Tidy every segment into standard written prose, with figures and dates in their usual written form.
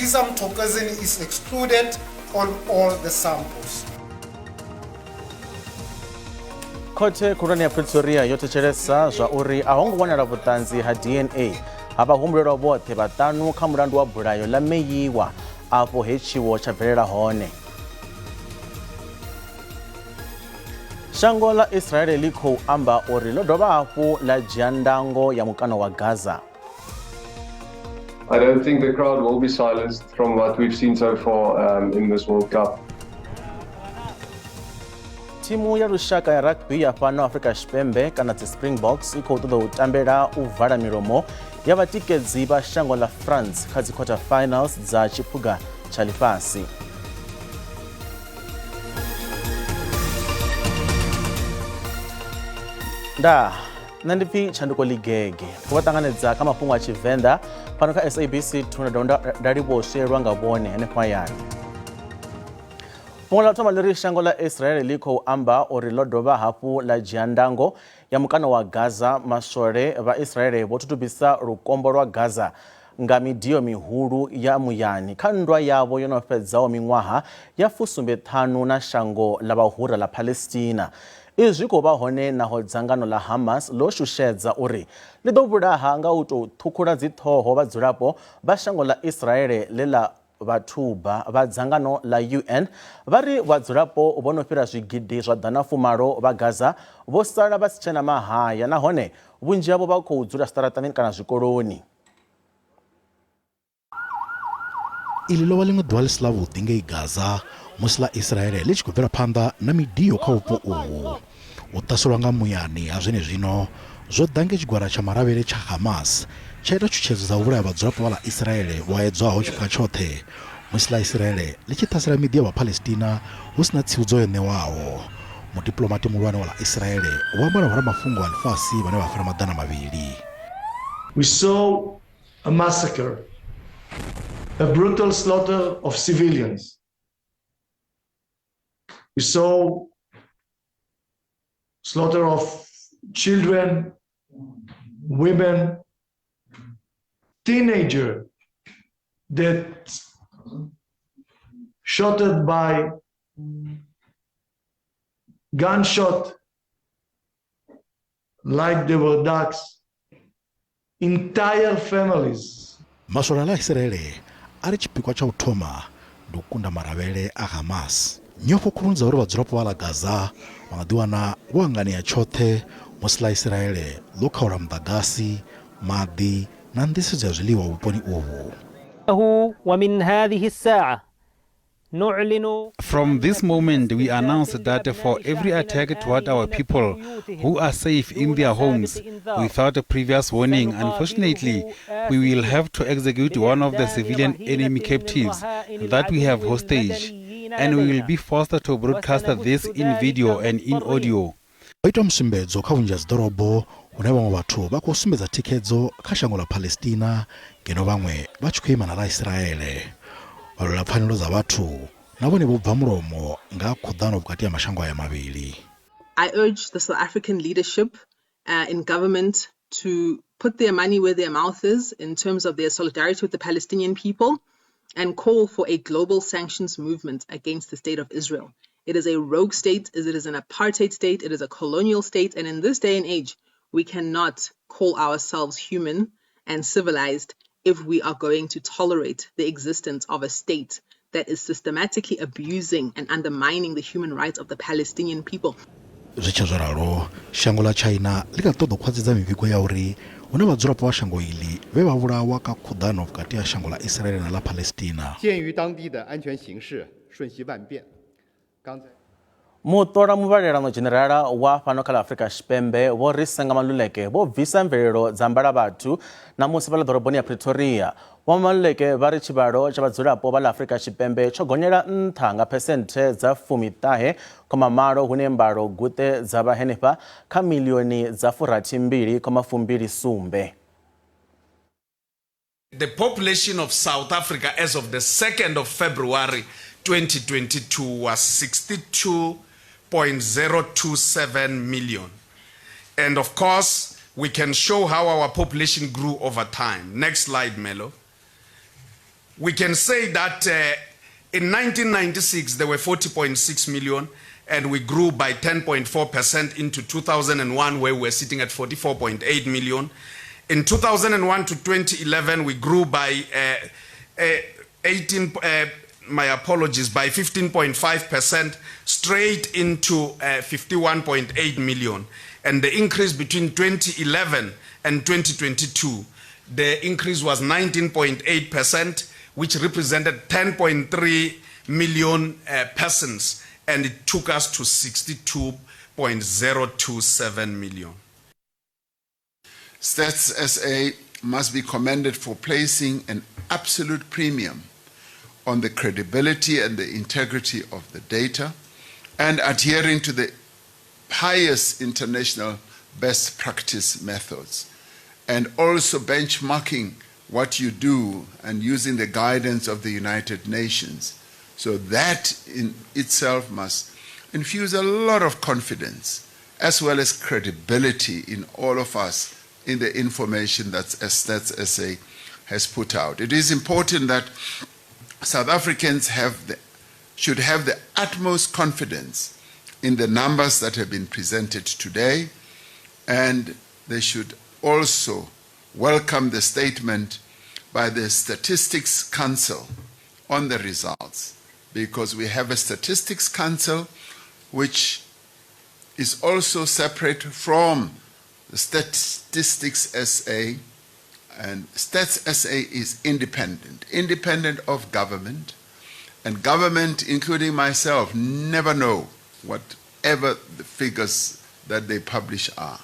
Gisa Mthokozeni is excluded on all the samples. Khothe khulwane ya Pretoria yo thetshelesa zwa uri a ho ngo wanala vhuṱanzi ha DNA ha vhahumbulelwa vhoṱhe vhaṱanu kha mulandu wa bulayo ḽa Meyiwa afho he tshiwo tsha bvelela hone. Shango ḽa Israele ḽi khou amba uri ḽo dovha hafhu ḽa dzhia ndango ya mukano wa Gaza. I don't think the crowd will be silenced from what we've seen so far in this World Cup. Thimu ya lushaka ya rugby ya fhano Afrika Tshipembe kana dzi Springboks i khou ṱoḓa u tambela u vala milomo ya vhatikedzi vha shango ḽa France kha dzi quarter finals dza tshiphuga tsha ḽifhasi. Ndaa nṋe ndi pfi Tshanduko Ligege khou vha ṱanganedza kha mafhungo a Tshivenḓa fhano kha SABC 2 nda dovha nda livhuwa u swielwa nga vhone henefho hayani. Fhungo ḽa u thoma ḽi ri shango ḽa Israel ḽi khou amba uri ḽo dovha hafhu ḽa dzhia ndango ya mukano wa Gaza. Maswole vha Israel vho thuthubisa lukombo lwa Gaza nga midio mihulu ya muyani kha nndwa yavho yo no fhedzaho miṅwaha ya fusumbe-ṱhanu na shango ḽa vhahura ḽa Palestina. Izwi zwi khou vha hone naho dzangano ḽa Hamas ḽo shushedza uri ḽi ḓo vhulaha nga u tou ṱhukhula dziṱhoho vhadzulapo vha shango ḽa Israel ḽe ḽa vha thuba. Vha dzangano ḽa UN vha ri vhadzulapo vho no fhira zwigidi zwa ḓana fumalo vha Gaza vho sala vha si tshena mahaya nahone vhunzhi havho vha khou dzula zwiṱaraṱani kana zwikoloni. Iḽi ḽo vha ḽiṅwe ḓuvha ḽi si ḽavhuḓi ngei Gaza musi ḽa Israele ḽi tshi khou bvela phanḓa na midio kha vhupo uhu. U ṱhaselwa nga muyani ha zwenezwino zwo ḓa nge tshigwada tsha maravhele tsha Hamas tsha ita tshutshedzo dza u vhulaya vhadzulapo vha ḽa Israele vho aedzwaho tshifhinga tshoṱhe musi ḽa Israele ḽi tshi ṱhasela miḓi ya Vhaphalestina hu si na tsivhudzo yo ṋewaho. Mudiplomati muhulwane wa ḽa Israele vho amba na vhoramafhungo a ḽifhasi vhane vha fhira 200. We saw a massacre, a brutal slaughter of civilians. We saw slaughter of children, women, teenager that shot by gunshot like they were ducks, entire families. Maswole a ḽa Isiraele a ri tshipikwa tsha u thoma ndi u kunda maravhele a Hamas. Nyofho khulu ndi dza uri vhadzulapo vha ḽa Gaza vha nga ḓiwana vho hanganea tshoṱhe musi ḽa Isiraele ḽo khaula muḓagasi, maḓi na nḓisedzo ya zwiḽiwa vhuponi uvhu. From this moment, we announce that for every attack toward our people who are safe in their homes without a previous warning, unfortunately, we will have to execute one of the civilian enemy captives that we have hostage, and we will be forced to broadcast this in video and in audio. Ho itwa musumbedzo kha vhunzhi ha dziḓorobo hune vhaṅwe vhathu vha khou sumbedza thikhedzo kha shango ḽa Palestina ngeno vhaṅwe vha tshi khou ima na ḽa Israele. Vhalwela pfanelo dza vhathu na vhone vho bva mulomo nga ha khuḓano vhukati ha mashango aya mavhili. I urge the South African leadership in government to put their money where their mouth is in terms of their solidarity with the Palestinian people and call for a global sanctions movement against the state of Israel. It is a rogue state, it is an apartheid state, it is a colonial state, and in this day and age, we cannot call ourselves human and civilized if we are going to tolerate the existence of a state that is systematically abusing and undermining the human rights of the Palestinian people. Zwi tshe zwo ralo, shango ḽa China ḽi kha ḓi ṱoḓa u khwaṱhisedza mivhigo ya uri hu na vhadzulapo vha shango iḽi vhe vha vhulawa kha khuḓano vhukati ha shango ḽa Israel na ḽa Palestina. Muṱola muvhalelano dzhenerala wa fhano kha ḽa Afrika Tshipembe Vho Risenga Maluleke vho bvisa mvelelo dza mbalavhathu ṋamusi fhaḽa ḓoroboni ya Pretoria. Vho Maluleke vha ri tshivhalo tsha vhadzulapo vha ḽa Afrika Tshipembe tsho gonyela nṱha nga phesenthe dza fumiṱahe khoma malo hune mbalo guṱe dza vha henefha kha miḽioni dza furathi mbili khoma fumbili sumbe. The population of South Africa as of the 2nd of February 2022 was 62.027 million. And of course, we can show how our population grew over time. Next slide, Melo. We can say that in 1996 there were 40.6 million, and we grew by 10.4% into 2001, where we were sitting at 44.8 million. In 2001 to 2011, we grew by 18, my apologies, by 15.5% straight into 51.8 million. And the increase between 2011 and 2022, the increase was 19.8%, which represented 10.3 million persons, and it took us to 62.027 million. Stats SA must be commended for placing an absolute premium on the credibility and the integrity of the data and adhering to the highest international best practice methods, and also benchmarking what you do and using the guidance of the United Nations. So that in itself must infuse a lot of confidence as well as credibility in all of us in the information that Stats SA has put out. It is important that South Africans should have the utmost confidence in the numbers that have been presented today, and they should also welcome the statement by the Statistics Council on the results, because we have a Statistics Council which is also separate from the Statistics SA, and Stats SA is independent, independent of government, and government, including myself, never know whatever the figures that they publish are.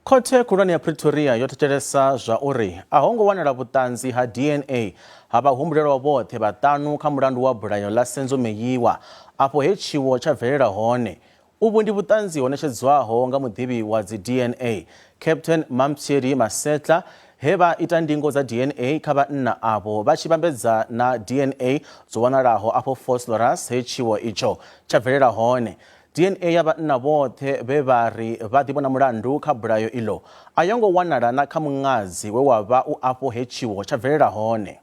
Khothe khulwane ya Pretoria yo thetshelesa zwa uri a ho ngo wanala vhuṱanzi ha DNA ha vhahumbulelwa vhoṱhe vhaṱanu kha mulandu wa bulayo ḽa Senzo Meyiwa afho he tshiwo tsha bvelela hone. Uvhu ndi vhuṱanzi ho ṋetshedzwaho nga muḓivhi wa dzi DNA Captain Mampshedi Masetla, he vha ita ndingo dza DNA kha vhanna avho vha tshi vhambedza na DNA dzo wanalaho afho Vosloorus he tshiwo itsho tsha bvelela hone. DNA ya vhanna vhoṱhe vhe vha ri vha ḓivhona mulandu kha bulayo iḽo a yo ngo wanala na kha muṅadzi we wa vha u afho he tshiwo tsha bvelela hone.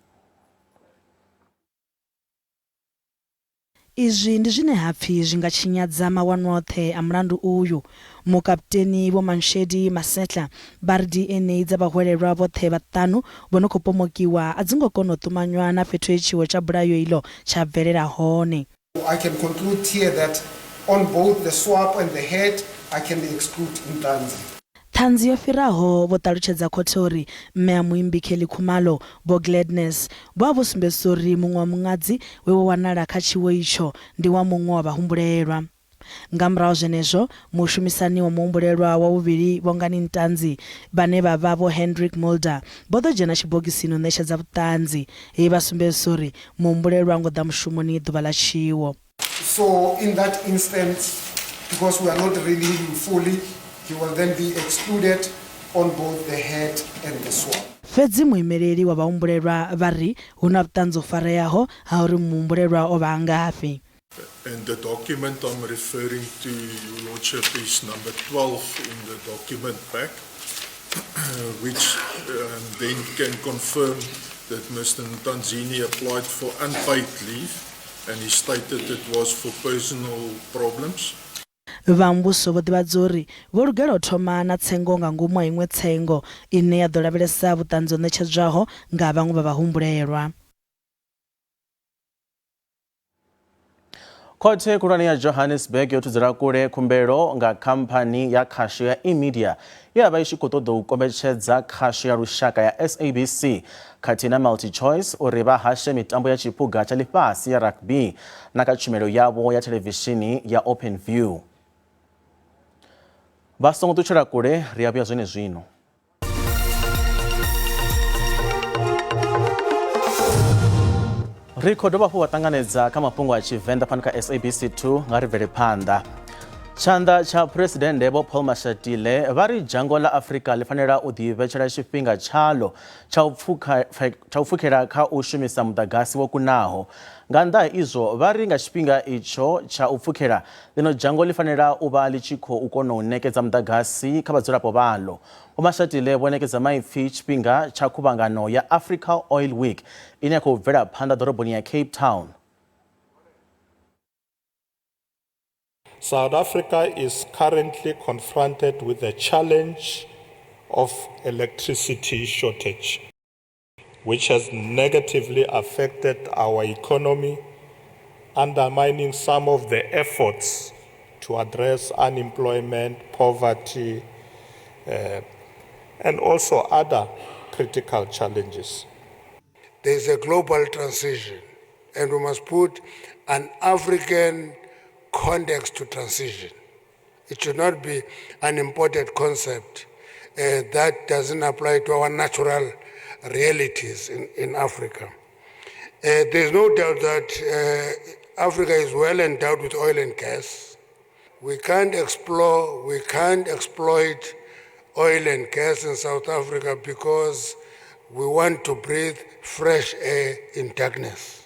Izwi ndi zwine ha pfi zwi nga tshinyadza mawanwa oṱhe a mulandu uyu. Mukaputeni Vho Manshedi Masetla vha ri DNA dza vhahwelelwa vhoṱhe vhaṱanu vho no khou pomokiwa a dzi ngo kona u ṱumanywa na fhethu he tshiwo tsha bulayo iḽo tsha bvelela hone. I can conclude here that on both the swab and the head, I can exclude Ntanzi. Ṱhanzi yo fhiraho vho ṱalutshedza khothe uri mme a muimbi Kelly Khumalo Vho Gladness vho vha vho sumbedzisa uri muṅwe wa muṅadzi we wa wanala kha tshiwo itsho ndi wa muṅwe wa vhahumbulelwa. Nga murahu zwenezwo, mushumisani wa muhumbulelwa wa vhuvhili Bongani Ntanzi vhane vha vha Vho Hendrik Mulder vho ḓo dzhena tshibogisini u ṋetshedza vhuṱanzi he vha sumbedzisa uri muhumbulelwa ngo ḓa mushumoni ḓuvha ḽa tshiwo. So in that instance, because we are not reading him fully, he will then be excluded on both the head and the swab. Fhedzi muimeleli wa vhahumbulelwa vha ri hu na vhuṱanzi ho fareaho ha uri muhumbulelwa o vha a ngafhi. And the document I'm referring to, Your Lordship, is number 12 in the document pack, which then can confirm that Mr. Ntanzini applied for unpaid leave, and he stated it was for personal problems. Vha muvhuso vho ḓivhadza uri vho lugela u thoma na tsengo nga ngomu ha iṅwe tsengo ine ya ḓo lavhelesa vhuṱanzi ho ṋetshedzwaho nga vhaṅwe vha vhahumbulelwa. Khothe khulwane ya Johannesburg yo thudzela kule khumbelo nga khamphani ya khasho ya eMedia ye ya vha i tshi khou ṱoḓa u kombetshedza khasho ya lushaka ya SABC khathihi na MultiChoice uri vha hashe mitambo ya tshiphuga tsha ḽifhasi ya rugby na kha tshumelo yavho ya thelevishini ya Openview. Vha songo ṱutshela kule, ri a vhuya zwenezwino. Ri khou dovha hafhu vha ṱanganedza kha mafhungo a Tshivenḓa fhano kha SABC 2 nga ri bvele phanḓa. Tshanḓa tsha Phuresidennde Vho Paul Mashatile vha ri dzhango ḽa Afrika ḽi fanela u ḓivhetshela tshifhinga tshaḽo tsha u pfukha tsha u pfukhela kha u shumisa muḓagasi wo kunaho. Nga nnḓa ha izwo, vha ri nga tshifhinga itsho tsha u pfukhela, ḽino dzhango ḽi fanela u vha ḽi tshi khou kona u ṋekedza muḓagasi kha vhadzulapo vhaḽo. Vho Mashatile vho ṋekedza maipfi tshifhinga tsha khuvhangano ya Africa Oil Week ine ya khou bvela phanḓa ḓoroboni ya Cape Town. South Africa is currently confronted with the challenge of electricity shortage, which has negatively affected our economy, undermining some of the efforts to address unemployment, poverty, and also other critical challenges. There's a global transition, and we must put an African context to transition. It should not be an imported concept that doesn't apply to our natural realities in Africa. There's no doubt that Africa is well endowed with oil and gas. We can't explore, we can't exploit oil and gas in South Africa because we want to breathe fresh air in darkness.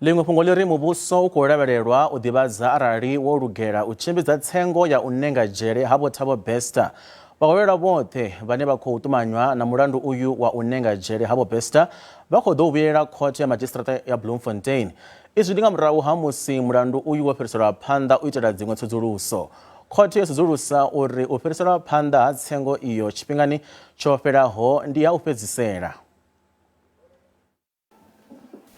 Ḽiṅwe fhungo ḽi ri muvhuso u khou lavhelelwa u ḓivhadza arali wo lugela u tshimbidza tsengo ya u nenga dzhele ha Vho Thabo Bester. Vhahovhelelwa vhoṱhe vhane vha khou ṱumanywa na mulandu uyu wa u nenga dzhele ha Vho Bester vha khou ḓo vhuyelela khothe ya madzhisiṱiraṱa ya Bloemfontein. Izwi ndi nga murahu ha musi mulandu uyu wo fhiriselwa phanḓa u itela dziṅwe tsedzuluso. Khothe yo sedzulusa uri u fhiriselwa phanḓa ha tsengo iyo tshifhingani tsho fhelaho ndi ha u fhedzisela.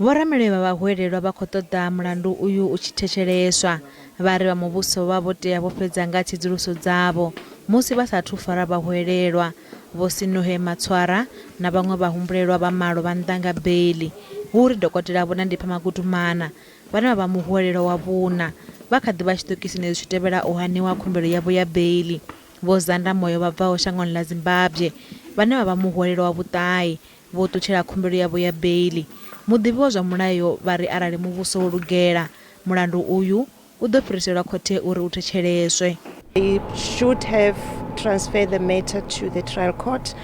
Vhoramilayo vha vhahuwelelwa vha khou ṱoḓa mulandu uyu u tshi thetsheleswa. Vha ri vha muvhuso vha vho tea vho fhedza nga tsedzuluso dzavho musi vha sa athu fara vhahuwelelwa. Vho Sinuhe Matshwara na vhaṅwe vhahumbulelwa vha malo vha nnḓa nga beiḽi. Hu uri Dokotela Vho Nandipha Magudumana, vhane vha vha muhuwelelwa wa vhuṋa, vha kha ḓi vha tshiṱokisini zwi tshi tevhela u haniwa khumbelo yavho ya beiḽi. Vho Zanda Moyo vha bvaho shangoni ḽa Zimbabwe, vhane vha vha muhuwelelwa wa vhuṱahe, Vho ṱutshela khumbelo yavho ya beiḽi. Muḓivhi wa zwa mulayo vha ri arali muvhuso wo lugela, mulandu uyu u ḓo fhiriselwa khothe uri u thetsheleswe. They should have transferred the matter to the trial court.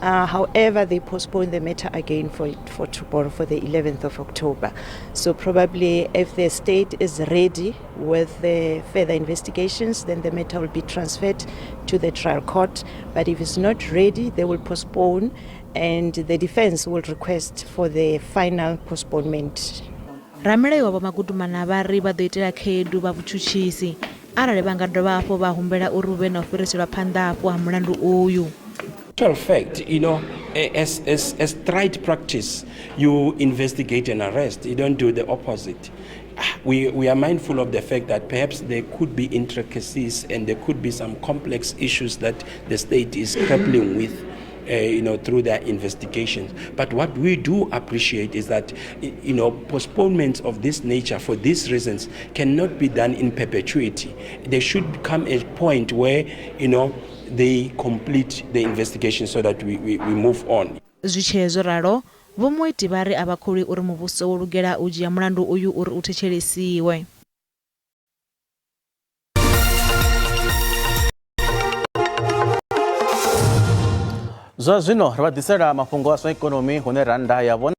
However, they postponed the matter again for tomorrow, for the 11th of October. So probably if the state is ready with the further investigations, then the matter will be transferred to the trial court. But if it's not ready, they will postpone and the defense will request for the final postponement. Ramilayo wa Vho Magudumana vha ri vha ḓo itela khaedu vha vhutshutshisi arali vha nga dovha hafhu vha humbela uri hu vhe na u fhiriselwa phanḓa hafhu ha mulandu uyu. Actual fact, as tried practice, you investigate and arrest. You don't do the opposite. We are mindful of the fact that perhaps there could be intricacies and there could be some complex issues that the state is grappling with. Through their investigations. But what we do appreciate is that postponements of this nature for these reasons cannot be done in perpetuity. There should come a point where they complete the investigation so that we move on. Zwi tshee zwo ralo, Vho Moeti vha ri a vha kholwi uri muvhuso wo lugela u dzhia mulandu uyu uri u thetshelesiwe. Zwa zwino ri vha ḓisela mafhungo a zwa ikonomi hune rannda ya vhona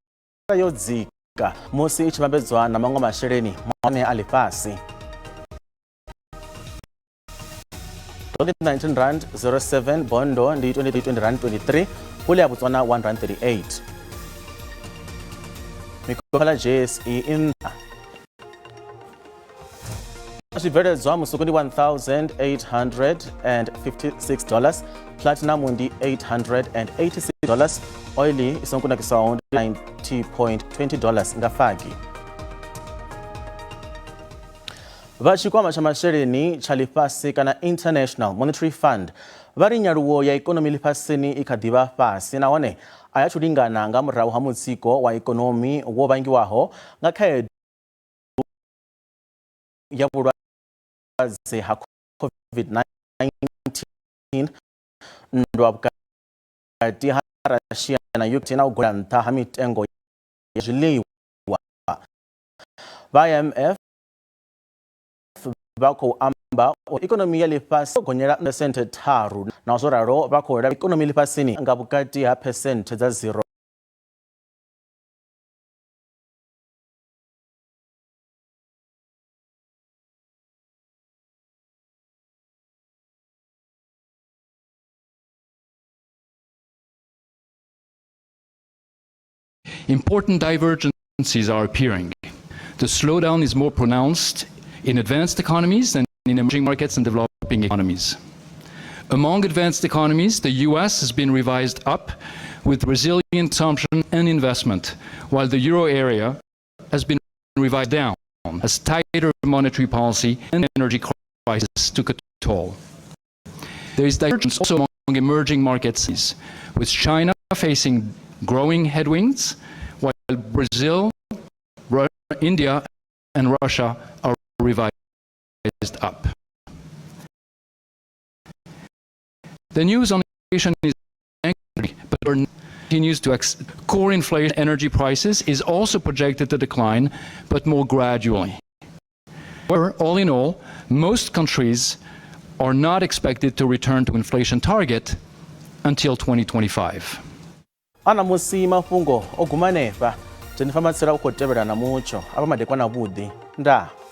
yo dzika musi i tshi vhambedzwa na maṅwe masheleni mahulwane a ḽifhasi. 19 rand 07 bondo ndi 23 rand 23 pula ya Botswana 1 rand 38. Mikokhala JSE i nṱha. Zwibveledzwa musuku ndi $1,856, platinum ndi $886, oil i songo kunakiswaho ndi $90.20 nga fagi. Vha tshikwama tsha masheleni tsha ḽifhasi kana International Monetary Fund vha ri nyaluwo ya ikonomi ḽifhasini i kha ḓi vha fhasi nahone a ya athu lingana nga murahu ha mutsiko wa ikonomi wo vhangiwaho nga khaedu ya vhulwadze ha COVID-19, nndwa vhukati ha Russia na Ukraine na u gonya nṱha ha mitengo ya zwiḽiwa. Vha IMF Vha khou amba uri ikonomi ya ḽifhasi yo gonyela phesenthe tharu naho zwo ralo vha khou lavhelela ikonomi ḽifhasini nga vhukati ha phesenthe dza 0. Important divergences are appearing. The slowdown is more pronounced in advanced economies than in emerging markets and developing economies. Among advanced economies, the US has been revised up with resilient consumption and investment, while the euro area has been revised down as tighter monetary policy and energy crisis took a toll. There is divergence also among emerging markets, with China facing growing headwinds, while Brazil, India, and Russia are revised up. The news on inflation is angry, but continues to core inflation energy prices is also projected to decline, but more gradually. However, all in all, most countries are not expected to return to inflation target until 2025. Ana musi mafhungo o guma hanefha Jennifer Matsila u khou tevhela na mutsho. A vha madekwana avhuḓi. Ndaa.